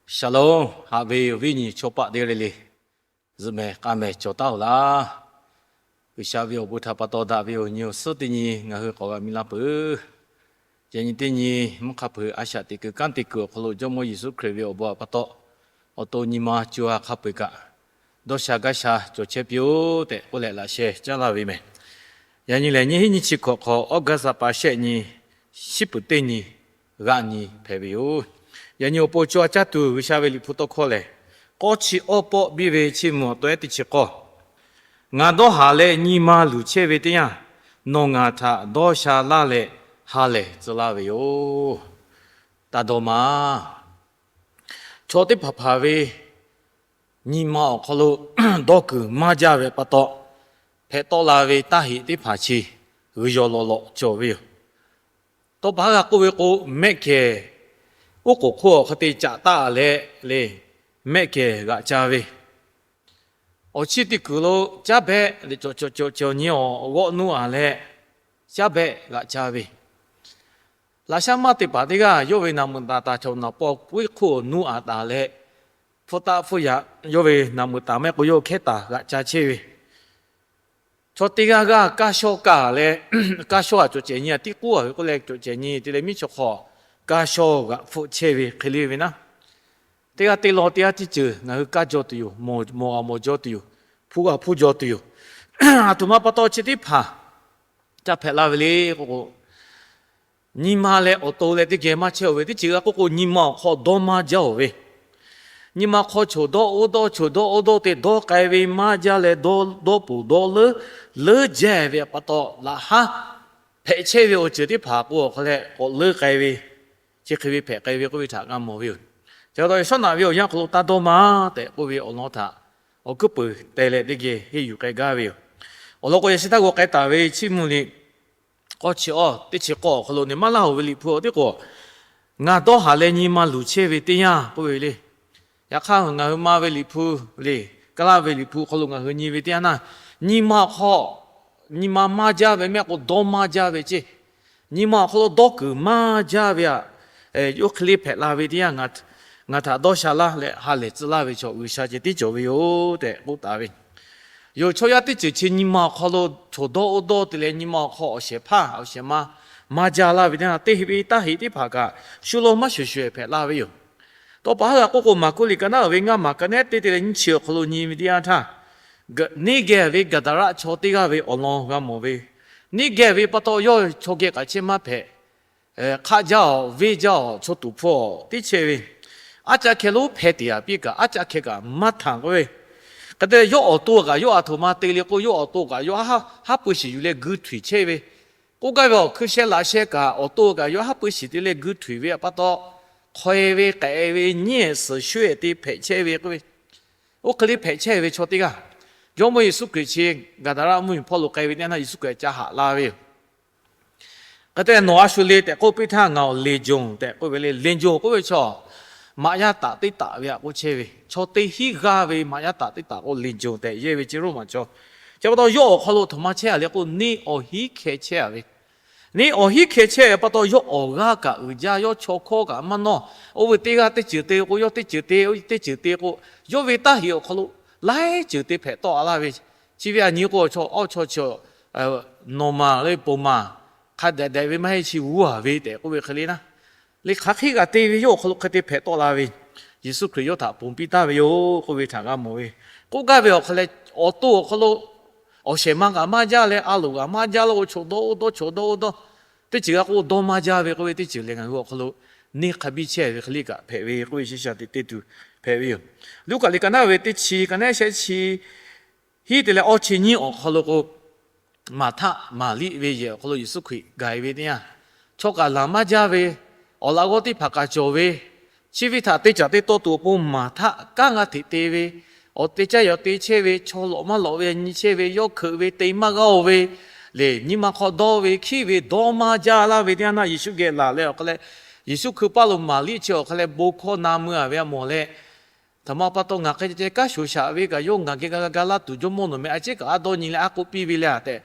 Shalom, haꞈ ve awˬ viˉ nyi chaw paˆ teˇ g'aˇ le le, zuhꞈ mehˍ k'a mehˍ cawˬ taˉ-oˬ laˇ. G'uiˬsha ve awˬ bon htaꞈ pa taw daꞈ ve awˬ nyi awˬ suhˉ teˇ nyi ngaˬ hui k'awꞈ g'a mi laˇ peuˬ. Yaꞈ nyi teˇ nyi mvuhˇ hk'a peu-eˬ a shaꞈ teꞈ kuiˬ kanˉ te kuiˬ awˬ hk'aw lo Jawˇmawˇ Yeˍsuˆ Hkriꞈ ve awˬ bon htaꞈ pa taw, awˬ to nyi ma co ha hk'a peu-eˬ kaꞈ dawˇ sha gaˇ sha cawˬ chehˇ piˇ-oˆ tehꞈ k'oˆ leh laꞈ sheh caˉ laˇ ve mehˍ. Yaꞈ nyi lehˬ, nyiˇ hinˉ nyiˇ chi hkawꞈ hk'aw August ha pa shehˆ nyi, shiˉ puˍ teˇ nyi g'aꞈ nyi hpehꞈ ve yoˬ. Yaꞈ nyi awˬ pon co ha caˇ tuˬ G'uiˬsha ve Liꞈ hpu tawˇ hkawˇ lehˬ, k'awˇ chi awˇ pawˆ biˇ ve Chiˇ mvuh awˬ to ehˉ teˇ chi k'awˇ, Ngaˬ dawˇ haˍ leh nyi ma luˬ chehˇ ve teˇ yanˇ, nawˬ ngaˬ htaꞈ dawˇ sha laˇ leh ha lehˬ tcuh laˇ ve yoˬ. Taˇ dawˇ ma. Chaw teˇ hpaˍ hpaˍ ve nyi ma awˬ hk'aw lo dawˇ kuiˬ maˇ jaˇ ve pa taw, hpehꞈ tawˆ la ve taˇ heꞈ teˇ hpaˍ chi g'uiˬ yaw lawꞈ lawꞈ cawˬ ve yoˬ. Tawˇ pa haˉ g'a k'oˆ ve k'o, mehˆ kehˬ oˉ k'oˍ hk'oˆ awˬ hk'aw te caꞈ taˆ leh le, mehˆ kehˬ g'aꞈ ca ve, awˬ chiˇ teˇ kuiˬ lo caˉ behˆ le, cawˬ cawˬ cawˬ cawˬ nyi awˬ g'awˆ nuˇ-a leh, caˉ behˆ g'aꞈ ca ve, laꞈ shaˉ maˇ teˇ hpaˍ teˇ g'aˇ yawˇ ve naˬ meuˍ taˍ taˍ cawˬ naˬ paw puiˉ hk'oˆ nuˇ-a taˍ leh, hpfuhˇ taˆ hpfuhˇ yaꞈ yawˇ ve naˬ meuˍ taˍ mehˆ k'o yawˇ hkehˉ taˍ g'aꞈ ca chehˇ ve, chaw teˇ g'aˇ g'aˇ kaˇ shawˇ kaˇ leh, kaˇ shawˇ-a cawˬ cehˬ nyi-a tiˉ k'oˆ-a ve k'oˆ leh cawˬ cehˬ nyi te leh miˉ chaw hk'aw kaˇ shawˇ g'aꞈ hpfuhˆ chehˇ ve hk'e le ve naˉ, teˇ g'aˇ te law teˇ g'aˇ teˇ ceuˬ ngaˬ hui kaˇ jaw tuˬ yoˬ, mawˬ g'a mawˬ jaw tuˬ yoˬ, hpu g'a hpuˇ jaw tuˬ yoˬ. Aˬ htoꞈ ma pa taw chi teˇ hpaˍ ca hpehꞈ la ve le k'o k'o, nyi ma leh awˬ to leh teˇ geh maˇ chehˇ-oˬ ve, teˇ ceuˬ g'a k'oˆ k'o nyi ma awˬ hk'aw dawˇ maˇ jaˇ-oˬ ve, nyi ma hk'aw choˬ dawˇ oˇ dawˇ choˬ dawˇ oˇ dawˇ te dawˇ k'ai ve maˇ jaˇ leh, dawˇ dawˇ poˬ dawˇ leuˉ leuˉ jaˇ ve pa taw, laꞈ haˉ hpehꞈ chehˇ ve awˬ ceuˬ teˇ hpaˍ k'o awˬ hk'aw leh k'awꞈ leuˉ k'ai ve, chi hk'e ve hpehꞈ k'ai ve k'oˆ ve htaꞈ g'a mawˬ ve yoˬ. Chi pa taw, Sawˉnaꞈ ve awˬ yanˇ hk'aw lo taˇ dawˇ ma tehꞈ k'oˆ ve awˬ lawn htaꞈ awˬ hkuiˉ peuˬ te leh teˇ geh henˇ yuˬ k'ai gaˇ ve yoˬ. Awˬ lawn k'o, yaꞈ shi htaˇ g'aw k'ai taˍ ve Chiˇ mvuh liꞈ k'awˇ chi awˇ teˇ chi k'awˇ awˬ hk'aw lo nyi maˇ laˇ-oˬ ve Liꞈ hpu teˇ k'o, Ngaˬ dawˇ haˍ leh nyi ma luˬ chehˇ ve teˇ yanˇ k'oˆ ve le. Yaꞈ hk'aˇ, ngaˬ hui ma ve Liꞈ hpu le, Kaˉlaˇ ve Liꞈ hpu awˬ hk'aw lo ngaˬ hui nyi ve teˇ yanˇ naˇ, nyi ma awˬ hk'aw, nyi ma maˇ jaˇ ve mehˆ k'o dawˇ maˇ jaˇ ve ceˇ. Nyi ma awˬ hk'aw lo dawˇ kuiˬ maˇ jaˇ ve aꞈ, yawˇ hk'e le hpehꞈ la ve teˇ yanˇ, ngaˬ htaꞈ dawˇ sha laˇ leh ha lehˬ tcuh laˇ ve chaw G'uiˬsha ceh tiˉ cawˬ ve yoˬ tehꞈ k'oˆ taˍ ve yoˬ. Chaw yaˇ teˇ ceuˬ chi nyi ma awˬ hk'aw lo choˬ dawˇ oˇ dawˇ te leh nyi ma awˬ hk'aw awˬ shehˍ hpaˇ awˬ shehˍ ma maˇ jaˇ laˇ ve teˇ yanˇ, teˇ heꞈ ve taˇ heꞈ teˇ hpaˍ kaꞈ shu lo maˇ shuˍ shuˍ hpehꞈ laˇ ve yoˬ. Tawˇ pa haˉ g'a k'oˆ k'o, Maˍkuˆ liꞈ ka naˉ uiˍ ve ngaˇ maˬ ka nehˉ teˇ te leh nyiˇ chi awˬ hk'aw lo nyi ve teˇ yanˇ htaˇ, neˇ geh ve Gaˍdaˍraˆ chaw teˇ g'aˇ ve awˬ lawn g'a mawˬ ve, neˇ geh ve pa taw yawˇ chaw geh kaꞈ chehˇ maˇ hpehꞈ. Hk'aˆ jaˇ-awˬ, venˇ jaˇ-awˬ, chaw tuˍ hpfuhˇ-awˬ teˇ chehˇ ve, aˉ caˆ hkeh lonˉ hpeh teꞈ-a piˇ kaꞈ aˉ caˆ hkeh kaꞈ maˇ htanˬ k'oˆ ve, hk'e te leh yawˇ awˬ to kaꞈ yawˇ aˬ htoꞈ ma te le k'o, yawˇ awˬ to kaꞈ yawˇ haˉ pui shiˍ yuˬ leh gu htuiˍ chehˇ ve, k'oˆ gaˇ ve awˬ hkui sheh laꞈ sheh kaꞈ awˬ to kaꞈ yawˇ haˉ pui shiˍ te leh gu htuiˍ ve pa taw, hk'aw-e ve k'ehꞈ-e ve nyiˉ-ehˍ suhˍ shuˉ-ehˍ te hpehꞈ chehˇ ve k'oˆ ve, oˇ hk'e le hpehꞈ chehˇ ve chaw teˇ g'aˇ, Jawˇmawˇ Yeˍsuˆ Hkriꞈ chi Gaˍdaˍraˆ mvuhˇmiˬ hpawˇ lo k'ai ve teˇ yanˇ, Yeˍsuˆ Hkriꞈ ca haꞈ la ve yoˬ. Hk'e te leh, Nawˬ a shu le tehꞈ k'oˆ piˇ htaˇ, ngaˬ awˬ leˍ jonˍ tehꞈ k'oˆ ve le. Leˍ jonˍ k'oˆ ve chaw, maꞈ yaˇ taꞈ teˇ taꞈ ve aꞈ k'oˆ chehˇ ve, chaw teˇ hinˉ g'aˇ ve maꞈ yaˇ taꞈ teˇ taꞈ k'o leˍ jonˍ tehꞈ yehˇ ve ceˇ Roˉmaꞈ chaw. Chi pa taw yawˇ awˬ hk'aw lo htoꞈ ma chehˇ-a le k'o, neˇ awˬ hinˉ hkeh chehˇ-a ve, neˇ awˬ hinˉ hkeh chehˇ pa taw, yawˇ awˬ g'aˇ kaꞈ uiˍ jaˇ, yawˇ chaw hkawˇ kaꞈ maˇ nawˇ. Oˇ ve teˇ g'aˇ teˇ ceuˬ te k'o, yawˇ teˇ ceuˬ te, oˇ teˇ ceuˬ te k'o, yawˇ ve taˇ heꞈ awˬ hk'aw lo laiˉ ceuˬ te hpehꞈ tawˆ-a laˇ ve, chi ve aꞈ nyi k'o, chaw awˇ chaw chi, nawˬ maˬ le ponˬ maˬ hk'a dehꞈ dehꞈ ve maˇ heˆ, chi g'uˇ-a ve tehꞈ k'oˆ ve hk'e le naˉ, le hk'aˬ hk'e g'a te ve yawˇ awˬ hk'aw lo hk'e te hpehꞈ tawˆ la ve, Yeˍsuˆ Hkriꞈ yawˇ htaꞈ ponˬ piˇ taˍ ve yoˬ k'oˆ ve htaꞈ g'a mawˬ ve. K'oˆ gaˇ ve awˬ hk'aw leh, awˬ to awˬ hk'aw lo awˬ shehˍ ma kaꞈ maˇ jaˇ leh, a loˍ kaꞈ maˇ jaˇ lo, chaw dawˇ oˇ dawˇ, chaw dawˇ oˇ dawˇ, teˇ ceuˬ g'a k'o dawˇ maˇ jaˇ ve k'oˆ ve teˇ ceuˬ lehˬ, ngaˬ hui awˬ hk'aw lo neˇ hk'a biˇ chehˇ ve hk'e le kaꞈ hpehꞈ ve k'oˆ ve, chi shaˍ tiꞈ te tuˬ hpehꞈ ve yoˬ. Luˉkaꞈ liꞈ ka naˉ ve teˇ chi, ka naˉ shehˆ chi, hiˉ te leh awˇ chi nyiˇ awˬ hk'aw lo k'o, Maˍhtaˆ Maˍriˆ ve yehˬ awˬ hk'aw lo Yeˍsuˆ Hkriꞈ gaˬ-e ve teˇ yanˇ, chaw kaꞈ laˬ maˇ jaˇ ve, awˬ laꞈ g'awˇ teˇ hpaˍ kaꞈ cawˬ ve, chi ve htaꞈ te caˍ te tawˇ tuˬ awˬ pon Maˍhtaˆ kanˉ g'a hteꞈ te ve, awˬ te caˇ yaw te chehˇ ve, chaw lawꞈ maˇ lawꞈ ve nyi chehˇ ve, yawˇ hkeuꞈ ve te maˇ g'aˇ-oˬ ve, lehˬ nyi ma hk'aw dawˇ ve hkiˉ ve dawˇ maˇ jaˇ laˇ ve teˇ yanˇ naˆ, Yeˍsuˆ geh laˬ leh awˬ hk'a leh, Yeˍsuˆ hkui paˇ lo Maˍriˆ chi awˬ hk'a leh bon hkawˇ na mui-a ve aꞈ mawˬ leh, htaꞈ ma pa taw ngaˬ hk'e ceh kaˉ shoˍ shaꞈ ve kaꞈ yawˇ ngaˬ geh g'a g'a laˇ tuˬ Jawˇmawˇ nawˬ meh a ciˉ kaꞈ a dawˇ nyi leh a k'oˆ piˇ ve le tehꞈ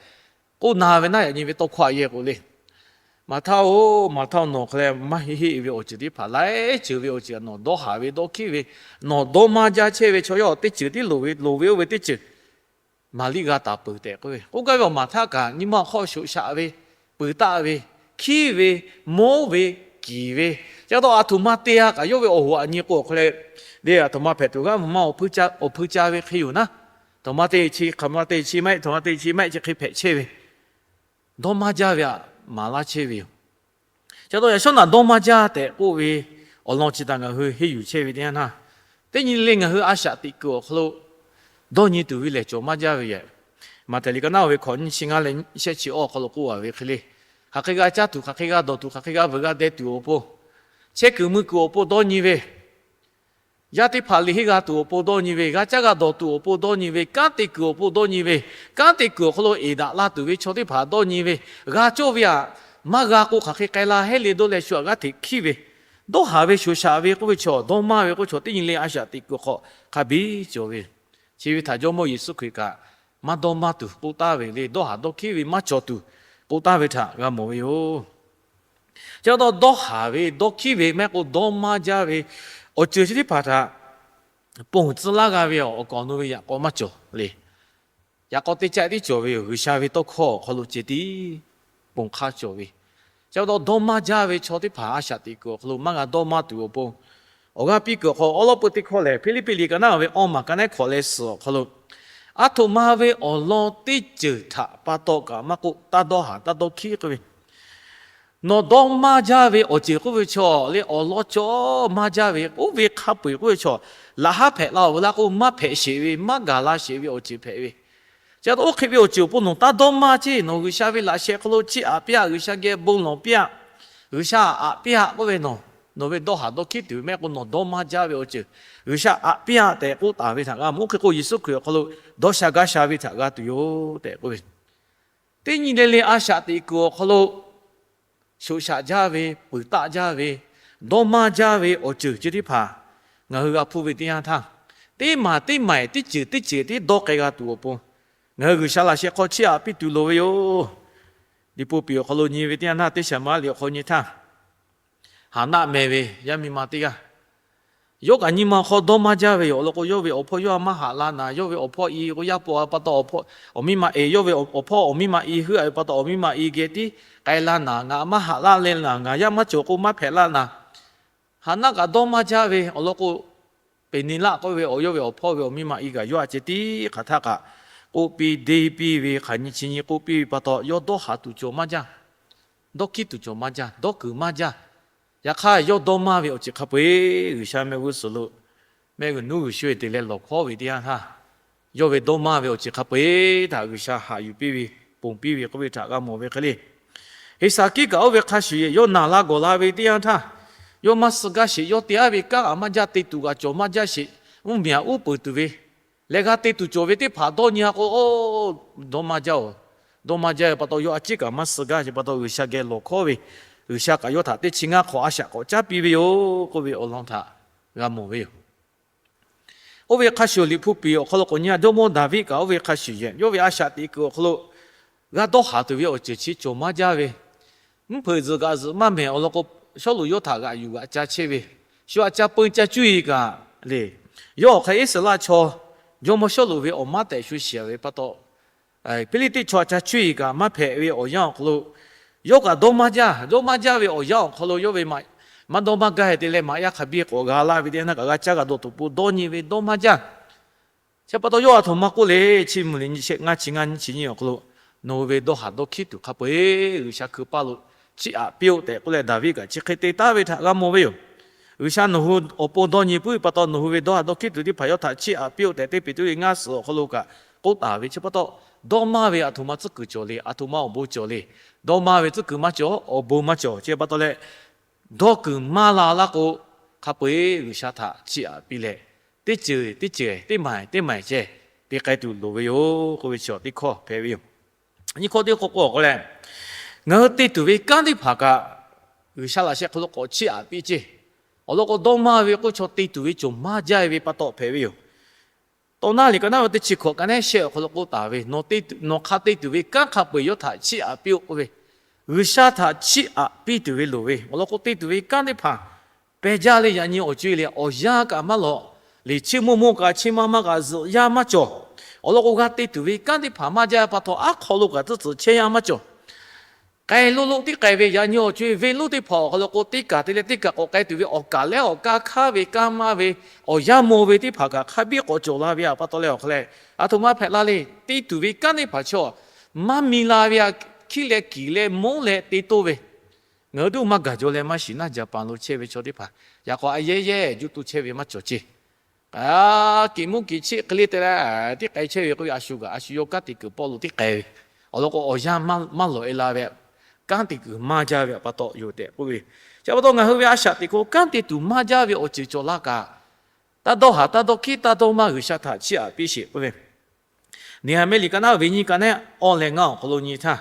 k'oˆ na ve naˆ, yaꞈ nyi ve tawˇ hkawˇ aꞈ yehˇ k'o le. Maˍhtaˆ-oˬ, Maˍhtaˆ-oˬ, nawˬ hk'a leh maˇ heˆ heˆ ve awˬ ceuˬ teˇ hpaˍ laiˉ ceuˬ ve awˬ ceuˬ nawˬ dawˇ haˍ ve dawˇ hkiˉ ve, nawˬ dawˇ maˇ jaˇ chehˇ ve chaw yaˇ teˇ ceuˬ tiˉ loˍ ve, loˍ ve oˇ ve teˇ ceuˬ Maˍriˆ g'a taˍ peuˬ tehꞈ k'oˆ ve. K'oˆ gaˇ ve awˬ Maˍhtaˆ kaꞈ nyi ma awˬ hk'aw shoꞈ shaꞈ ve, peuˬ taˆ ve, hkiˉ ve, mawˉ ve, kiˍ ve, chi pa taw aˬ htoꞈ ma te-a kaꞈ yawˇ ve awˬ hoꞈ aꞈ nyi k'o awˬ hk'aw leh, le aˬ htoꞈ ma hpehꞈ tuˬ g'aˇ mvuhˇ ma awˬ hpui ca ve hk'e yoˬ naˉ, aˬ htoꞈ ma te chi hk'aˬ ma te chi maˇ heˆ, aˬ htoꞈ ma te chi maˇ heˆ, chi hk'e hpehꞈ chehˇ ve, dawˇ maˇ jaˇ ve aꞈ maˍ laˇ chehˇ ve yoˬ. Chi pa taw yaꞈ shawˉ naꞈ dawˇ maˇ jaˇ tehꞈ k'oˆ ve awˬ lawn chi htaꞈ ngaˬ hui henˇ yuˬ chehˇ ve teˇ yanˇ htaˇ, teˇ nyi le ngaˬ hui a shaꞈ teꞈ kuiˬ awˬ hk'aw lo dawˇ nyi tuˬ ve lehˬ cawˬ maˇ jaˇ ve yoˬ. Maꞈhtehˍ liꞈ ka naˉ ve hkawꞈ nyiˇ chi ngaˇ leh nyiˇ shehˆ chi awˬ hk'aw lo k'oˆ-a ve hk'e le, hk'aˬ hk'e g'a caˇ tuˬ, hk'aˬ hk'e g'a dawˬ tuˬ, hk'aˬ hk'e g'a veuꞈ g'a deh tuˬ awˬ pon, chehˇ kuiˬ mui kuiˬ awˬ pon dawˇ nyi ve, yaˇ teˇ hpaˍ liꞈ henˇ g'a tuˬ awˬ pon dawˇ nyi ve, g'a caˇ g'a dawˬ tuˬ awˬ pon dawˇ nyi ve, kanˉ te kuiˬ awˬ pon dawˇ nyi ve, kanˉ te kuiˬ awˬ hk'aw lo eˍ daꞈ la tuˬ ve chaw teˇ hpaˍ dawˇ nyi ve, g'a cawˇ ve aꞈ maˇ g'a k'o hk'aˬ hk'e k'ai la heˆ le dawˇ leh shu aꞈ g'aˇ hteꞈ hkiˉ ve, dawˇ haˍ ve shoꞈ shaꞈ ve k'oˆ ve chaw, dawˇ maˇ ve k'oˆ chaw teˇ nyi le a shaꞈ teꞈ kuiˬ hk'aw hk'a biˇ cawˬ ve yoˬ. Chi ve htaꞈ Jawˇmawˇ Yeˍsuˆ Hkriꞈ kaꞈ maˇ dawˇ maˇ tuˬ k'oˆ taˍ ve le, dawˇ haˍ dawˇ hkiˉ ve maˇ cawˬ tuˬ k'oˆ taˍ ve htaꞈ g'a mawˬ ve yoˬ. Chi pa taw dawˇ haˍ ve, dawˇ hkiˉ ve, maˇ heˆ k'o dawˇ maˇ jaˇ ve awˬ ceuˬ chi teˇ hpaˍ htaꞈ ponˬ tcuh laˇ g'a ve awˬ kawꞈ nawˬ ve yaꞈ k'aw maˇ cawˬ le. Yaꞈ k'aw teˇ caˆ tiˉ cawˬ ve yoˬ. G'uiˬsha ve tawˇ hkawˇ awˬ hk'aw lo ceh tiˉ ponˬ hk'aˇ cawˬ ve. Chi pa taw dawˇ maˇ jaˇ ve chaw teˇ hpaˍ a shaꞈ teꞈ kuiˬ awˬ hk'aw lo maˇ g'a dawˇ maˇ tuˬ awˬ pon, awˬ g'aˇ piˇ kuiˬ awˬ hk'aw awˉ lawˉ peu teˇ hkawˇ lehˬ, Hpiˇliˇpiˆ liꞈ ka naˉ ve awˇ maˬ ka naˉ hkawꞈ leh suhˍ awˬ hk'aw lo, aˬ htoꞈ ma ve awˬ lawn teˇ ceuˬ htaꞈ pa taw kaꞈ maˇ k'oˆ, taˇ dawˇ haˍ taˇ dawˇ hkiˉ k'oˆ ve, nawˬ dawˇ maˇ jaˇ ve awˬ ceuˬ k'oˆ ve chaw le, awˬ lawn cawˬ maˇ jaˇ ve oˇ ve hk'a peu-eˬ k'oˆ ve chaw, laꞈ haˉ hpehꞈ la-oˬ ve laˇ k'o, maˇ hpehꞈ sheˍ ve, maˇ gaˬ la sheˍ ve awˬ ceuˬ hpehꞈ ve. Chi pa taw oˇ hk'e ve awˬ ceuˬ awˬ pon nawˬ taˇ dawˇ maˇ ceˇ. Nawˬ G'uiˬsha ve laꞈ sheh hk'aw lo chiˇ aꞈ piˇ-aꞈ, G'uiˬsha geh bon lawˬ piˇ-aꞈ, G'uiˬsha aꞈ piˇ-aꞈ k'oˆ ve nawˬ, nawˬ ve dawˇ haˍ dawˇ hkiˉ tuˬ ve maˇ heˆ k'o nawˬ dawˇ maˇ jaˇ ve awˬ ceuˬ G'uiˬsha aꞈ piˇ-aꞈ tehꞈ k'oˆ taˍ ve htaꞈ g'a mawˬ. Oˇ hk'e k'o Yeˍsuˆ Hkriꞈ awˬ hk'aw lo dawˇ sha gaˇ sha ve htaꞈ g'a tuˬ yoˬ tehꞈ k'oˆ ve, teˇ nyi le le a shaꞈ teꞈ kuiˬ awˬ hk'aw lo shoꞈ shaꞈ jaˇ ve, peuˬ taˆ jaˇ ve, dawˇ maˇ jaˇ ve awˬ ceuˬ chi teˇ hpaˍ ngaˬ hui g'a hpuˇ ve teˇ yanˇ htaˇ, teˇ maˬ teˇ maˬ teˇ ceuˬ teˇ ceuˬ tiˉ dawˇ k'ai g'a tuˬ awˬ pon, ngaˬ hui G'uiˬsha laꞈ sheh hk'aw chiˇ aꞈ piˇ tuˬ loˍ ve yoˬ. Liꞈ hpu piˍ awˬ hk'aw lo nyi ve teˇ yanˇ htaˇ, teˇ shaˍ maˇ liꞈ awˬ hk'aw nyi htaˇ, Haˍnaˆ meh ve yaˇ miˇ ma teˇ g'aˇ, yawˇ kaꞈ nyi ma hk'aw dawˇ maˇ jaˇ ve yoˬ. Awˬ lawn k'o, yawˇ ve awˬ hpawˇ yawˇ a maˇ haꞈ la naˍ, yawˇ ve awˬ hpawˇ i k'o yaˇ paw a pa taw, awˬ miˇ ma e, yawˇ ve awˬ hpawˇ awˬ miˇ ma i heuˆ-a ve pa taw, awˬ miˇ ma i geh tiˉ k'ai la naˍ, ngaˬ a maˇ haꞈ laˇ leh naˍ, ngaˬ yaˇ maˇ cawˬ k'o maˇ hpehꞈ laˇ naˍ. Haˍnaˆ kaꞈ dawˇ maˇ jaˇ ve, awˬ lawn k'o, Peˍneˍlaˆ k'oˆ ve awˬ yawˇ ve awˬ hpawˇ ve awˬ miˇ ma i kaꞈ yawˇ a ceh tiˉ hk'aˬ htaˇ kaꞈ k'oˆ piˇ deˇ piˇ ve, hk'aˬ nyi chi nyi k'oˆ piˇ ve pa taw, yawˇ dawˇ haˍ tuˬ cawˬ maˇ jaˇ, dawˇ hkiˉ tuˬ cawˬ maˇ jaˇ, dawˇ kuiˬ maˇ jaˇ. Yaꞈ hk'aˇ, yawˇ dawˇ maˇ ve awˬ ceuˬ hk'a peu-eˬ G'uiˬsha mehˆ g'uˇ suhˍ lo mehˆ g'uˇ nuˉ g'uiˬsha te leh lawˬ hkawˉ ve teˇ yanˇ htaˇ, yawˇ ve dawˇ maˇ ve awˬ ceuˬ hk'a peu-eˬ htaꞈ G'uiˬsha haꞈ yuˬ piˇ ve, ponˬ piˇ ve k'oˆ ve htaꞈ g'a mawˬ ve hk'e le. Heˍsaˍkiˆ kaꞈ oˇ ve hk'a shuˍ yehˬ yawˇ naˬ la gawˬ la ve teˇ yanˇ htaˇ, yawˇ maˇ suh gaˇ sheˍ. Yawˇ te-a ve kanˉ aꞈ maˇ jaˇ, te tuˬ kaꞈ cawˬ maˇ jaˇ sheˍ. Mvuhˇmiˬ aꞈ uˉ peunˍ tuˬ ve leh g'a te tuˬ cawˬ ve teˇ hpaˍ dawˇ nyi-a k'o, dawˇ maˇ jaˇ-oˬ. Dawˇ maˇ jaˇ ve pa taw, yawˇ a ciˉ kaꞈ maˇ suh gaˇ sheˍ pa taw, G'uiˬsha geh lawˬ hkawˉ ve, G'uiˬsha kaꞈ yawˇ htaꞈ teˇ chi ngaˇ hk'awꞈ a shaꞈ k'awꞈ caˉ piˇ ve yoˬ k'oˆ ve awˬ lawn htaꞈ g'a mawˬ ve yoˬ. Oˇ ve hk'a shuˍ, Liꞈ hpu piˍ awˬ hk'aw lo k'awꞈ nyi-a, Jawˇmawˇ Daˍviˆ kaꞈ oˇ ve hk'a shuˍ yehˬ yawˇ ve a shaꞈ teꞈ kuiˬ awˬ hk'aw lo g'a dawˇ haˍ tuˬ ve awˬ ceuˬ chi cawˬ maˇ jaˇ ve, mvuhˇ hpeuꞈ zuhꞈ g'aꞈ zuhꞈ maˇ mehˍ awˬ lawn k'o, Sawˉluꞈ yawˇ htaꞈ g'aꞈ yuˬ g'aꞈ ca chehˇ ve, shu aꞈ ca peu ca cuˇ-e kaꞈ le, yawˇ awˬ hk'e Iˉsaˍreˍlaˆ chaw jawˇmawˇ Sawˉluꞈ ve awˬ maˉ tehꞈ shu shiˍ ve pa taw, Hpiˇliˇtiˆ chaw aꞈ ca cuˇ-e kaꞈ maˇ hpehꞈ ve awˬ yanˇ awˬ hk'aw lo, yawˇ kaꞈ dawˇ maˇ jaˇ. Dawˇ maˇ jaˇ ve awˬ yanˇ awˬ hk'aw lo yawˇ ve maꞈ, maˇ dawˇ maˇ gaˇ-e te leh maꞈ yaˇ hk'a biˇ k'awꞈ g'a laˇ ve teˇ yanˇ htaˇ kaꞈ g'a caˇ g'a dawˬ tuˬ pon dawˇ nyi ve dawˇ maˇ jaˇ. Chi pa taw yawˇ aˬ htoꞈ ma k'oˆ le, chiˇ mvuh le, nyiˇ shehˆ ngaˇ chi ngaˇ nyiˇ chi nyiˇ awˬ hk'aw lo, nawˬ hui ve dawˇ haˍ dawˇ hkiˉ tuˬ hk'a peu-eˬ G'uiˬsha hkui paˇ lo chiˇ aꞈ piˇ-oˆ tehꞈ k'oˆ leh Daˍviˆ kaꞈ chi hk'e te taˍ ve htaꞈ g'a mawˬ ve yoˬ. G'uiˬsha nawˬ hui awˬ pon dawˇ nyi puiˉ ve pa taw, nawˬ hui ve dawˇ haˍ dawˇ hkiˉ tuˬ teˇ hpaˍ yawˇ htaꞈ chiˇ aꞈ piˇ-oˆ tehꞈ, Teˇ Peˍtruˆ ve ngaˇ suhˍ awˬ hk'aw lo kaꞈ k'oˆ taˍ ve. Chi pa taw, dawˇ maˇ ve aˬ htoꞈ ma tcuhˉ kuiˬ cawˬ le, aˬ htoꞈ ma awˬ bon cawˬ le. Dawˇ maˇ ve tcuhˉ kuiˬ maˇ cawˬ, awˬ bon maˇ cawˬ. Chi pa taw leh, dawˇ kuiˬ maˇ la laˇ k'o, hk'a peu-eˬ G'uiˬsha htaꞈ chiˇ aꞈ piˇ leh, teˇ ceuˬ teˇ ceuˬ teˇ maˬ teˇ maˬ ceh te k'ai tuˬ loˍ ve yoˬ k'oˆ ve chi teˇ hkawˇ hpehꞈ ve yoˬ. Nyiˇ hkawˇ teˇ hkawˇ k'o awˬ hk'aw leh, ngaˬ hui te tuˬ ve kanˉ teˇ hpaˍ kaꞈ G'uiˬsha laꞈ sheh hk'aw lo k'awꞈ chiˇ aꞈ piˇ ceˇ. Awˬ lawn k'o, dawˇ maˇ ve k'oˆ chaw te tuˬ ve cawˬ maˇ jaˇ ve pa taw hpehꞈ ve yoˬ. Tawˇ naˉ liꞈ ka naˉ ve teˇ chi hkawꞈ ka naˉ shehˆ awˬ hk'aw lo k'oˆ taˍ ve, nawˬ hk'a te tuˬ ve kanˉ hk'a peu-eˬ yawˇ htaꞈ chiˇ aꞈ piˇ-oˆ k'oˆ ve, G'uiˬsha htaꞈ chiˇ aꞈ piˇ tuˬ ve loˍ ve awˬ lawn k'o, te tuˬ ve kanˉ teˇ hpaˍ pehˬ jaˇ leh, yaꞈ nyi awˬ co-e lehˬ, awˬ yanˇ kaꞈ maˇ lawꞈ, liꞈ chiˇ mvuh mvuh kaꞈ chi ma ma kaꞈ zuhꞈ yaˇ maˇ cawˬ. Awˬ lawn k'o, g'a te tuˬ ve kanˉ teˇ hpaˍ maˇ jaˇ pa taw, aˉ hk'aw lo kaꞈ tcuhˉ tcuhˍ chehˇ yaˇ maˇ cawˬ. K'ai loˇ loˆ tiˉ k'ai ve, yaꞈ nyi awˬ co-e venˇ lonˉ teˇ hpaˍ awˬ hk'aw lo k'o, teˇ kaˬ te leh teˇ kaˬ k'awꞈ k'ai tuˬ ve awˬ kaˬ leh awˬ kaˇ hk'aˇ ve kanˉ maˇ ve, awˬ yanˇ maw ve teˇ hpaˍ kaꞈ hk'a biˇ k'awꞈ cawˬ la ve pa taw leh awˬ hk'a leh, aˬ htoꞈ ma hpehꞈ la le. Te tuˬ ve kanˉ teˇ hpaˍ chaw maˇ mi la ve, hkiˉ leh kiˬ leh monˉ leh te toˇ ve, ngaˬ hui duˇ maˇ gaˬ jaw leh maˇ shiˍ naˇ, Jaˍpanˍ lo chehˇ ve chaw teˇ hpaˍ yaꞈ k'aw a yehˇ yehˇ juˇ tuˬ chehˇ ve maˇ cawˬ ceˇ. Kiˬ muˇ kiˬ chiˆ hk'e le te leh, tiˉ k'ai chehˇ ve k'oˆ ve, a shu kaꞈ a shu yawˇ kanˉ te kuiˬ pawˆ lo tiˉ k'ai ve, awˬ lawn k'o awˬ yanˇ maˇ lawꞈ e la ve, kanˉ te kuiˬ maˇ jaˇ ve pa taw yoˬ tehꞈ k'oˆ ve. Chi pa taw ngaˬ hui ve a shaꞈ teꞈ hk'o kanˉ te tuˬ maˇ jaˇ ve awˬ ceuˬ cawˬ laˇ kaꞈ, taˇ dawˇ haˍ taˇ dawˇ hkiˉ taˇ dawˇ maˇ G'uiˬsha htaꞈ chiˇ aꞈ piˇ sheˍ k'oˆ ve. Neˍhaˍmiˆ liꞈ ka naˉ ve nyiˇ ka naˉ awˇ leh ngaˇ awˬ hk'aw lo nyi htaˇ,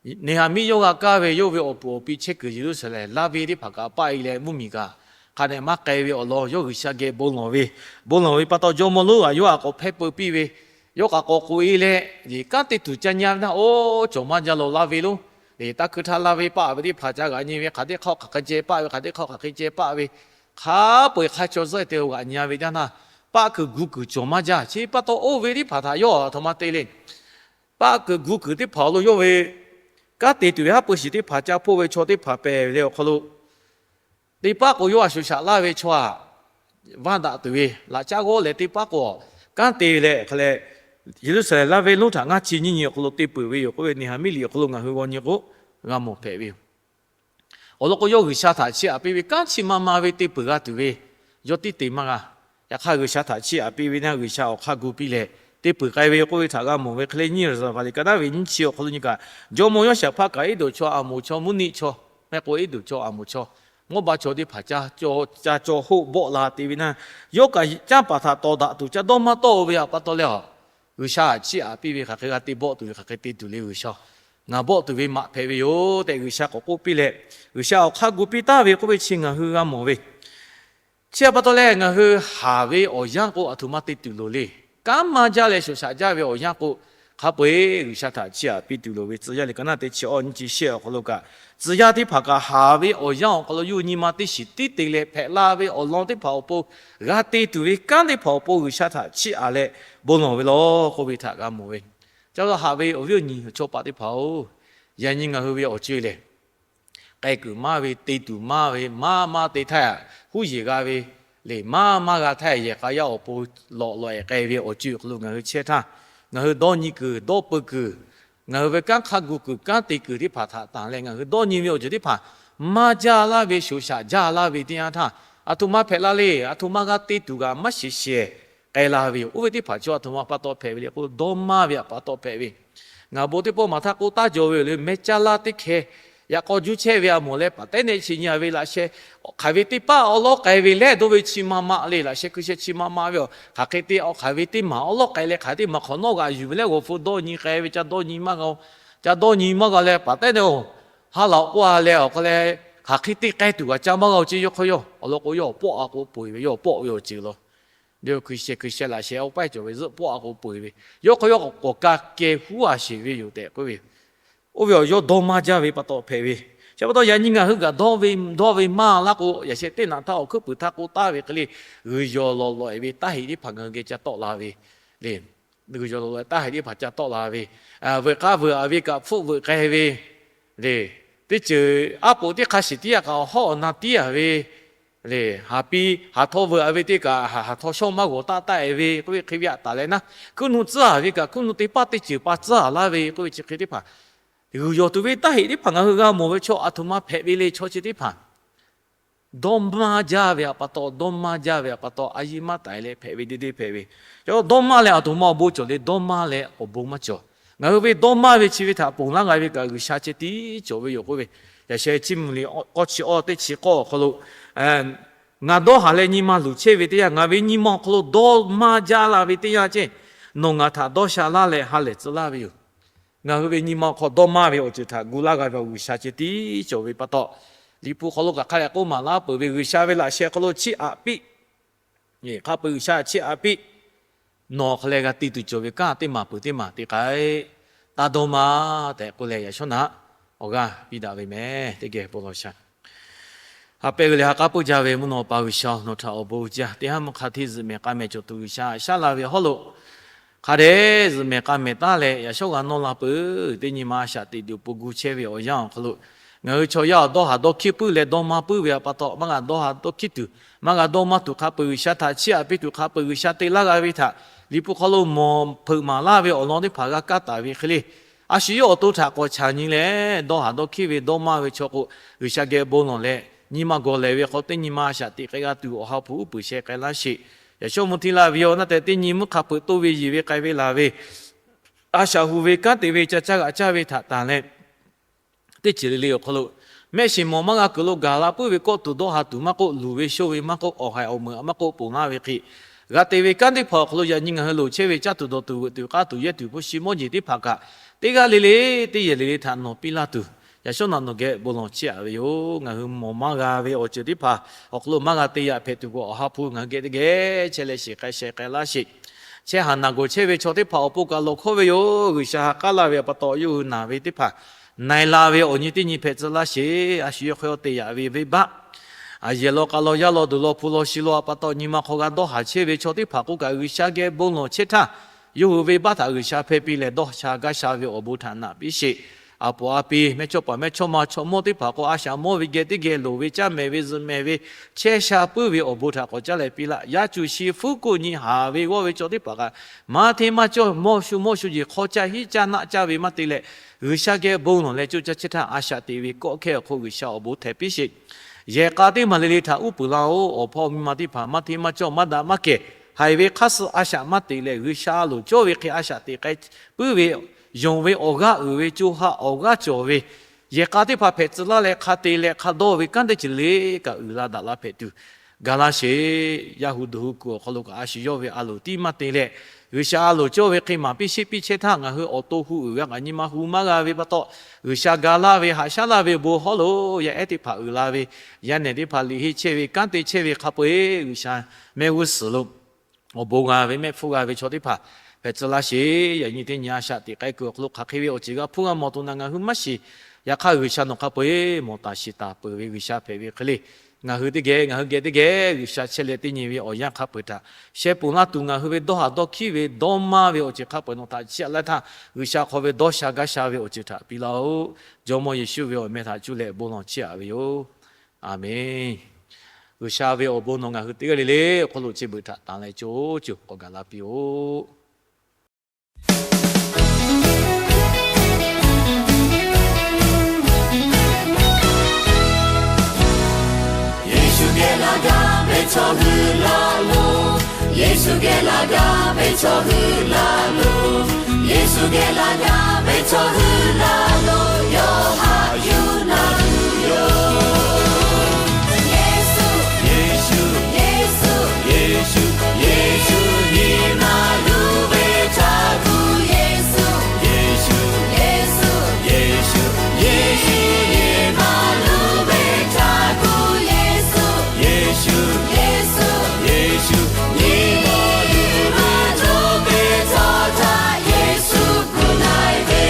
Neˍhaˍmiˆ yawˇ g'a kaˇ ve yawˇ ve awˬ puˍ awˬ pi chehˇ kuiˬ Yeˍruˆsaˍlehnˍ laˇ venˇ teˇ hpaˍ kaꞈ paˆ e leh mvuhˇmiˬ kaꞈ hk'a dehꞈ maˇ k'ai ve awˬ lawn yawˇ G'uiˬsha geh bon lawˬ ve, bon lawˬ ve pa taw jawˇmawˇ lonˉ g'aꞈ yawˇ htaꞈ k'awꞈ hpehˇ peu piˇ ve, yawˇ kaꞈ k'awꞈ k'oꞈ e leh, kanˉ te tuˬ ca nyi ve naˇ, oˇ cawˬ maˇ jaˇ law laˇ ve lonˉ. Taˇ hkui htaˇ laˇ venˇ paˆ ve teˇ hpaˍ ca g'aꞈ nyi ve, hk'aˬ teˇ hk'awꞈ hk'aˬ hk'e ceh paˆ ve, hk'aˬ teˇ hk'awꞈ hk'aˬ hk'e ceh paˆ ve, hk'a peu-eˬ hk'a chaw zuhˆ te g'aꞈ nyi ve jaˇ naˇ, paˆ kuiˬ gu kuiˬ cawˬ maˇ jaˇ. Chi pa taw oˇ ve teˇ hpaˍ htaꞈ yawˇ aˬ htoꞈ ma te le. Paˆ kuiˬ gu kuiˬ teˇ hpaˍ awˬ lo yawˇ ve kanˉ te tuˬ ve haˉ pui shiˍ teˇ hpaˍ ca hpoˆ ve chaw teˇ hpaˍ pehˬ leh awˬ hk'aw lo, teˇ paˉ k'o yawˇ a shu shaꞈ laˇ ve chaw aꞈ vaˇ daꞈ tuˬ ve laꞈ caˉ g'awˇ leh, teˇ paˉ k'o kanˉ te leh hk'a leh, Yeˍruˆsaˍlehnˍ laˇ venˇ lonˉ htaꞈ ngaˇ chi nyiˇ nyi awˬ hk'aw lo te peuˬ ve yoˬ k'oˆ ve, Neˍhaˍmiˆ liꞈ awˬ hk'aw lo ngaˬ hui g'aw nyi k'o g'a mawˬ hpehꞈ ve yoˬ. Awˬ lawn k'o, yawˇ G'uiˬsha htaꞈ chiˇ aꞈ piˇ ve kanˉ chi ma ma ve te peuˬ g'a tuˬ ve yawˇ tiˉ te maˇ g'a. Yaꞈ hk'aˇ, G'uiˬsha htaꞈ chiˇ aꞈ piˇ ve naˇ, G'uiˬsha awˬ hk'aˇ gu piˇ leh te peuˬ k'ai ve k'oˆ ve htaꞈ g'a mawˬ ve hk'e le, nyiˇ Zaˍvaˍ liꞈ ka naˉ ve nyiˇ chi awˬ hk'aw lo nyi kaꞈ, jawˇmawˇ yawˇ shaˍ hpaˇ kaꞈ Eˇdonˍ chaw, Aˍmoˍ chaw, mvuhˇ niˆ chaw, maˇ heˆ k'o Eˇdonˍ chaw, Aˍmoˍ chaw, Mawˇbaˆ chaw teˇ hpaˍ ca caw hawˆ bawˆ la te ve naˇ, yawˇ kaꞈ canˇ paˍ htaꞈ tawˍ daꞈ tuˬ ca dawˇ maˇ tawˆ ve pa taw leh, G'uiˬsha chiˇ aꞈ piˇ ve hk'aˬ hk'e g'a te bawˆ tuˬ ve, hk'aˬ hk'e te tuˬ le G'uiˬsha, ngaˬ bawˆ tuˬ ve maꞈ hpehꞈ ve yoˬ tehꞈ G'uiˬsha k'awꞈ k'oˆ piˇ leh, G'uiˬsha awˬ hk'aˇ gu piˇ taˍ ve k'oˆ ve chi ngaˬ hui g'a mawˬ ve. Chi pa taw leh ngaˬ hui haˍ ve awˬ yanˇ k'o aˬ htoꞈ ma te tuˬ loˍ le. Kanˉ maˇ jaˇ leh shoˍ shaꞈ jaˇ ve awˬ yanˇ k'o, hk'a peu-eˬ G'uiˬsha htaꞈ chiˇ aꞈ piˇ tuˬ loˍ ve. Tcuh yaˇ liꞈ ka naˉ teˇ chi awˇ nyiˇ chi shehˆ awˬ hk'aw lo kaꞈ, tcuh yaˇ teˇ hpaˍ kaꞈ haˍ ve awˬ yanˇ awˬ hk'aw lo yawˇ hui nyi ma teˇ shiˍ tiˉ te leh hpehꞈ la ve awˬ lawn teˇ hpaˍ awˬ pon, g'a te tuˬ ve kanˉ teˇ hpaˍ awˬ pon G'uiˬsha htaꞈ chiˇ aꞈ leh bon lawˬ ve law k'oˆ ve htaꞈ g'a mawˬ ve. Chi pa taw haꞈ ve awˬ viˉ awˬ nyi chaw paˍ teˇ hpaˍ-oˬ, yaꞈ nyi ngaˬ hui ve awˬ co-e lehˬ, k'ai kuiˬ maˇ ve, te tuˬ maˇ ve, maˇ maˇ te htaˇ, huˉ yeˬ g'a ve, leˬ maˇ maˇ g'a htaˇ, yehˬ k'a yaˇ awˬ pon lawꞈ lawꞈ-ehˍ k'ai ve awˬ co-e awˬ hk'aw lo ngaˬ hui chehˇ htaˇ, ngaˬ hui dawˇ nyi kuiˬ dawˇ peu kuiˬ, ngaˬ hui ve kanˉ hk'a gu kuiˬ kanˉ te kuiˬ teˇ hpaˍ htaꞈ tanˬ leh ngaˬ hui dawˇ nyi ve awˬ ceuˬ teˇ hpaˍ maˇ jaˇ laˇ ve, shoˍ shaꞈ jaˇ laˇ ve teˇ yanˇ htaˇ, aˬ htoꞈ ma hpehꞈ la le. Aˬ htoꞈ ma g'a te tuˬ kaꞈ maˇ shiˍ shehˍ k'ai la ve yoˬ. Oˇ ve teˇ hpaˍ chaw aˬ htoꞈ ma pa taw hpehꞈ ve le k'o, dawˇ maˇ ve pa taw hpehꞈ ve. Ngaˬ bon teˇ pawˆ maˬ htaˇ k'oˆ taˉ jaw ve yoˬ le, mehˇ caˇ laˇ teˇ hkeh yaꞈ k'aw juˇ chehˇ ve a mawˬ leh, paˍ tehˉ nehˆ chi nyi-a ve laꞈ sheh, hk'aˬ ve teˇ paˉ awˉ lawˉ k'ai ve leh dawˇ ve chi ma ma le, laꞈ sheh hkui sheh chi ma ma ve yoˬ. Hk'aˬ hk'e te, hk'aˬ ve teˇ maˬ awˉ lawˉ k'ai leh hk'aˬ teˇ maˬ hk'awꞈ nawˉ g'aꞈ yuˬ ve leh g'awˬ hpu dawˇ nyi k'ai ve, ca dawˇ nyi maˇ g'a, ca dawˇ nyi maˇ g'a leh paˍ tehˉ nehˆ-oˬ, ha laꞈ k'oˆ-a leh awˬ hk'aw leh, hk'aˬ hk'e te k'ai tuˬ kaꞈ ca maˇ g'a-o ce. Yawˇ hk'aw yawˇ awˬ lawn k'o, yawˇ pawˆ-a k'o peu-eˬ ve, yawˇ pawˆ ve awˬ ceuˬ law. Yawˇ hkui sheh hkui sheh laꞈ sheh awˉ paˆ cawˬ ve zuhˆ pawˆ-a k'o peu-eˬ ve, yawˇ hk'aw yawˇ k'awꞈ ka keh huˉ-a sheˍ ve yoˬ tehꞈ k'oˆ ve. Oˇ ve awˬ yawˇ dawˇ maˇ jaˇ ve pa taw hpehꞈ ve. Chi pa taw yaꞈ nyi ngaˬ hui kaꞈ dawˇ ve, dawˇ ve maˇ laˇ k'o, yaꞈ sheh teˇ naꞈ htaˇ awˬ hkuiˉ puiˍ htaˇ k'oˆ taˍ ve hk'e le, g'uiˬ yawˬ lawˬ lawꞈ-e ve taˇ heꞈ teˇ hpaˍ ngaˬ hui geh ca tawˆ la ve le. G'uiˬ yawˬ lawˬ lawꞈ-e taˇ heꞈ teˇ hpaˍ ca tawˆ la ve, veuꞈ k'aˇ veuꞈ-a ve kaꞈ hpfuhˆ veuꞈ k'ai ve le. Teˇ ceuˬ aˉ poꞈ teˇ hk'a shiˍ tiˉ-a kaꞈ awˬ hawˉ awˬ na tiˉ-a ve le. Haˍ pi haˍ htaw veuꞈ-a ve teˇ kaꞈ haˍ htaw shawˉ maˇ g'awˬ taˆ taˆ-e ve k'oˆ ve hk'e ve aꞈ taˍ leh naˉ, hkuiˉ nu tcuhˉ-a ve kaꞈ hkuiˉ nu teˇ paˉ teˇ ceuˬ pa tcuhˉ-a laˇ ve k'oˆ ve chi hk'e teˇ hpaˍ, g'uiˬ yawˬ tuˬ ve taˇ heꞈ teˇ hpaˍ ngaˬ hui g'a mawˬ ve chaw aˬ htoꞈ ma hpehꞈ ve le. Chaw chi teˇ hpaˍ dawˇ maˇ jaˇ ve pa taw, dawˇ maˇ jaˇ ve pa taw a yiˇ maˇ taiˍ leh hpehꞈ ve deˇ deˇ hpehꞈ ve. Yawˇ dawˇ maˇ leh aˬ htoꞈ ma awˬ bon cawˬ le, dawˇ maˇ leh awˬ bon maˇ cawˬ. Ngaˬ hui ve dawˇ maˇ ve chi ve htaꞈ ponˬ laˇ g'a ve kaꞈ G'uiˬsha ceh tiˉ cawˬ ve yoˬ k'oˆ ve. Yaꞈ sheh Chiˇ mvuh liꞈ k'awˇ chi awˇ teˇ chi k'awˇ awˬ hk'aw lo, ngaˬ dawˇ haˍ leh nyi ma luˬ chehˇ ve teˇ yanˇ, ngaˬ ve nyi ma awˬ hk'aw lo dawˇ maˇ jaˇ la ve teˇ yanˇ ceh, nawˬ ngaˬ htaꞈ dawˇ sha laˇ leh ha lehˬ tcuh laˇ ve yoˬ. Ngaˬ hui ve nyi ma awˬ hk'aw dawˇ maˇ ve awˬ ceuˬ htaꞈ gu laˇ g'a ve G'uiˬsha ceh tiˉ cawˬ ve pa taw, Liꞈ hpu hk'aw lo kaꞈ hk'a dehꞈ k'oˆ maˍ laˇ peuˬ ve, G'uiˬsha ve laꞈ sheh hk'aw lo chiˇ aꞈ piˇ. Hk'a peu-eˬ G'uiˬsha chiˇ aꞈ piˇ. Nawˬ hk'a leh g'a te tuˬ cawˬ ve kanˉ teˇ maˬ peuˬ teˇ maˬ te k'ai, taˇ dawˇ maˇ tehꞈ k'oˆ leh, yaꞈ shawˉ naꞈ awˬ g'aˇ piˇ daꞈ ve meh. Teˇ geh bon lawˬ sha. Ha pehˇ g'uiˬ leh ha k'aˉ puiˉ jaˇ ve mvuhˇ naw pa G'uiˬ sha, nawˬ htaꞈ awˬ bon uiˍ jaˇ. Teˇ haˉ mvuhˇ hk'a hteˇ zuhꞈ mehˍ k'a mehˍ cawˬ tuˬ G'uiˬ sha, shaˉ la ve hawˉ lo hk'a dehꞈ zuhꞈ mehˍ k'a mehˍ taˉ leh, yaꞈ shawˉ g'a nawˇ la peuˬ. Teˇ nyi ma a shaꞈ teꞈ tuˬ pon gu chehˇ ve awˬ yanˇ awˬ hk'aw lo, ngaˬ hui chaw yaˇ awˬ dawˇ haˍ dawˇ hkiˉ puiˉ leh dawˇ maˇ puiˉ ve a pa taw, maˇ g'a dawˇ haˍ dawˇ hkiˉ tuˬ, maˇ g'a dawˇ maˇ tuˬ hk'a peuˬ, G'uiˬ sha htaꞈ chiˇ aꞈ piˇ tuˬ hk'a peuˬ, G'uiˬ sha te laˇ g'a ve htaꞈ Liꞈ hpu hk'aw lo mawˬ hpeuꞈ maˍ laˇ ve awˬ lawn teˇ hpaˍ g'a kaˇ taˍ ve hk'e le, a shu yawˇ awˬ to htaꞈ k'awꞈ chaˬ nyi leh, dawˇ haˍ dawˇ hkiˉ ve dawˇ maˇ ve chaw k'o, G'uiˬ sha geh bon lawˬ leh, nyi ma gawˬ lehˬ ve hk'aw teˇ nyi ma a shaꞈ teꞈ k'ai g'a tuˬ Awˬ ha hpu uˉ peunˍ sheh k'ai laˇ sheˍ. Yaꞈ shawˉ mvuh htiˇ laˇ ve yoˬ naˇ tehꞈ, teˇ nyi mvuhˇ hk'a peuˬ toˇ ve yiˬ ve k'ai ve laˬ ve, a shaꞈ hu ve kanˉ te ve ca caˇ g'aꞈ caˇ ve htaꞈ tanˬ leh, teˇ ceuˬ le le awˬ hk'aw lo mehˆ shiˍ mawˬ maˇ g'a kuiˬ lo gaˬ la puiˉ ve kawˆ tuˬ dawˇ haˍ tuˬ maˇ k'oˆ, luˬ ve shoˇ ve maˇ k'oˆ, awˬ haiˬ awˬ meuꞈ maˇ k'oˆ, ponˬ laˇ ve hk'e g'a te ve kanˉ teˇ hpaˍ awˬ hk'aw lo yaꞈ nyi ngaˬ hui loˍ chehˇ ve caˇ tuˬ dawˬ tuˬ veuꞈ tuˬ k'aˇ tuˬ yehˇ tuˬ hpu shi mawˇ jeˬ teˇ hpaˍ kaꞈ, teˇ g'aˇ le le teˇ yehˬ le le htaꞈ nawˬ piˇ laˇ tuˬ, yaꞈ shawˉ naꞈ nawˬ geh bon lawˬ chehˇ aꞈ ve yoˬ. Ngaˬ hui mawˬ maˇ g'a ve awˬ ceuˬ teˇ hpaˍ awˬ hk'aw lo maˇ g'a te yaꞈ hpehꞈ tuˬ k'o, Awˬ ha hpu ngaˬ hui geh teˇ geh chehˇ leh shiˍ k'ai sheh k'ai laˇ sheˍ. Chehˇ haˍ naˬ gawˬ chehˇ ve chaw teˇ hpaˍ awˬ pon kaꞈ lawˬ hkawˇ ve yoˬ. G'uiˬ sha ha k'aˉ laˇ ve a pa taw, yawˇ hui naˬ ve teˇ hpaˍ na e la ve awˬ nyi teˇ nyi hpehꞈ tcuh laˇ sheˍ. A shu yawˇ hk'aw yawˇ te yaꞈ ve venˇ baˆ, a yehˬ law k'a law yaˇ law duˬ law hpu law shi law a pa taw, nyi ma hk'aw g'a dawˇ haˍ chehˇ ve chaw teˇ hpaˍ k'oˆ kaꞈ, G'uiˬ sha geh bon lawˬ chehˇ htaˇ, yawˇ hui venˇ baˆ htaꞈ G'uiˬ sha hpehˇ piˇ leh, dawˇ sha gaˇ sha ve awˬ bon htaꞈ naꞈ piˇ sheˍ. A poˍ a pi mehˇ chawˇ paˍ mehˇ chawˇ ma chaw mawˇ teˇ hpaˍ k'o, a shaꞈ mawˇ ve geh teˇ geh loˍ ve caˇ mehˍ ve zuhꞈ mehˍ ve chehˇ sha puiˉ ve awˬ bon htaꞈ k'awꞈ caˇ leh piˇ laˇ. Yaˇ cuˬ shi fuˉ koˆ nyi haˍ ve g'awˇ ve chaw teˇ hpaˍ kaꞈ, maˇ hteˇ maˇ cawˇ mawˇ shu mawˇ shu jeˬ hk'aw caˇ hiˆ caˇ naˆ caˇ ve maˇ te leh, G'uiˬ sha geh bon lawˬ leh coˇ caˇ chehˇ htaˇ, a shaꞈ teꞈ ve kawˆ hkehˇ awˬ hk'oˆ G'uiˬ sha awˬ bon htehꞈ piˇ sheˍ. Yehˬ k'a teˇ maˬ le le htaꞈ uˉ peunˍ laˇ-oˬ. Awˬ hpawˇ miˇ ma teˇ hpaˍ maˇ hteˇ maˇ cawˇ maˇ daꞈ maˇ kehˬ, haiˬ ve hk'aˇ suh a shaꞈ maˇ teꞈ leh, G'uiˬ sha loˍ cawˇ ve hk'e a shaꞈ teꞈ k'ai puiˉ ve, yonˍ ve awˬ g'aˇ uiˍ ve co ha awˬ g'aˇ cawˬ ve yehˬ k'a teˇ hpaˍ hpehꞈ tcuh laˇ leh, hk'a te leh hk'a dawˇ ve kanˉ teˇ ceuˬ le kaꞈ uiˍ la daꞈ la hpehꞈ tuˬ gaˬ laˇ sheˍ. Yaˇ hu duˬ hu kuiˬ awˬ hk'aw lo kaꞈ a shu yawˇ ve a loˍ tiˉ maˇ te leh, G'uiˬ sha a loˍ cawˇ ve hk'e maˍ piˇ sheˆ piˇ chehˇ htaˇ, ngaˬ hui awˬ to hu uiˍ ve kaꞈ nyi ma hu maˇ g'a ve pa taw, G'uiˬ sha ga laˇ ve haꞈ shaˉ laˇ ve bon hawˉ lo yaˇ ehˉ teˇ hpaˍ uiˍ la ve, yaˇ nehˬ teˇ hpaˍ liꞈ henˇ chehˇ ve kanˉ te chehˇ ve hk'a peu-eˬ G'uiˬ sha mehˆ g'uˇ suhˍ lo awˬ bon g'a ve mehˆ hpfuhˇ g'a ve chaw teˇ hpaˍ hpehꞈ tcuh laˇ sheˍ. Yaꞈ nyi teˇ nyi a shaꞈ teꞈ k'ai kuiˬ awˬ hk'aw lo hk'aˬ hk'e ve awˬ ceuˬ g'a hpuˇ g'a mawˬ tuˬ naꞈ ngaˬ hui maˇ shiˍ. Yaꞈ hk'aˇ G'uiˬ sha nawˬ hk'a peu-eˬ mawˬ taˍ shiˍ taˍ peuˬ ve G'uiˬ sha hpehꞈ ve hk'e le, ngaˬ hui teˇ geh ngaˬ hui geh teˇ geh G'uiˬ sha chehˇ leh teˇ nyi ve awˬ yanˇ hk'a peu-eˬ htaꞈ sheh ponˬ laˇ tuˬ, ngaˬ hui ve dawˇ haˍ dawˇ hkiˉ ve dawˇ maˇ ve awˬ ceuˬ hk'a peu-eˬ nawˬ htaꞈ chiˇ aꞈ laˇ htaˇ, G'uiˬ sha hk'aw ve dawˇ sha gaˇ sha ve awˬ ceuˬ htaꞈ piˇ laˇ-oˆ. Jawˇ mawˇ Yeˍsuˆ ve awˬ meh htaꞈ cuˇ leh bon lawˬ chehˇ aꞈ ve yoˬ. A menˬ. G'uiˬ sha ve awˬ bon nawˬ ngaˬ hui teˇ g'aˇ le le awˬ hk'aw lo chi beuꞈ htaꞈ tanˍ leh co co k'awꞈ gaˬ la piˇ-oˆ. Yeˍsuˆ geh laˇ gaˇ ve chaw hui laˇ loˬ. Yeˍsuˆ geh laˇ gaˇ ve chaw hui laˇ loˬ. Yeˍsuˆ geh laˇ gaˇ ve chaw hui laˇ loˬ. Yawˇ haꞈ yuˬ naˬ tuˬ yoˬ. Yeˍsuˆ, Yeˍsuˆ, Yeˍsuˆ, Yeˍsuˆ, Yeˍsuˆ nyi ma luˬ ve htaꞈ gu. Yeˍsuˆ, Yeˍsuˆ, Yeˍsuˆ, Yeˍsuˆ, Yeˍsuˆ nyi ma luˬ ve htaꞈ gu. Yeˍsuˆ, Yeˍsuˆ, Yeˍsuˆ, Yeˍsuˆ nyi ma luˬ ve htaꞈ gu. Yeˍsuˆ gu na-e ve,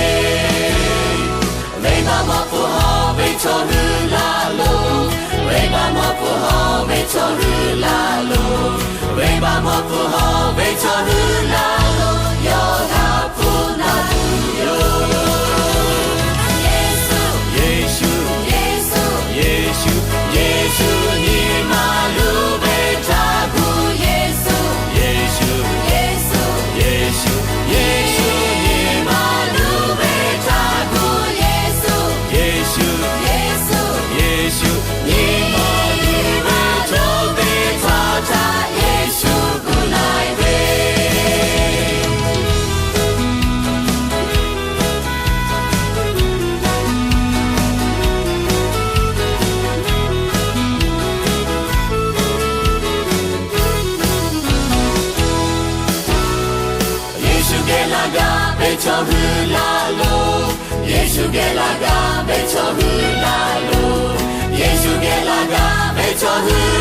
venˇ baˆ mawˇ hpu hawˉ ve chaw hui laˇ loˬ. Venˇ baˆ mawˇ hpu hawˉ ve chaw hui laˇ loˬ. Venˇ baˆ mawˇ hpu hawˉ ve chaw hui laˇ loˬ. Yawˇ haꞈ hpu naˬ tuˬ yoˬ. Yeˍsuˆ, Yeˍsuˆ, Yeˍsuˆ, Yeˍsuˆ, Yeˍsuˆ nyi ma luˬ ve htaꞈ gu. Yeˍsuˆ, Yeˍsuˆ, Yeˍsuˆ, Yeˍsuˆ, Yeˍsuˆ nyi ma luˬ ve htaꞈ gu. Yeˍsuˆ, Yeˍsuˆ, Yeˍsuˆ, Yeˍsuˆ nyi ma luˬ ve chaw teˇ hpaˍ htaꞈ Yeˍsuˆ gu na-e ve, Yeˍsuˆ geh laˇ gaˇ ve chaw hui laˇ loˬ. Yeˍsuˆ geh laˇ gaˇ ve chaw hui laˇ loˬ. Yeˍsuˆ geh laˇ gaˇ ve chaw hui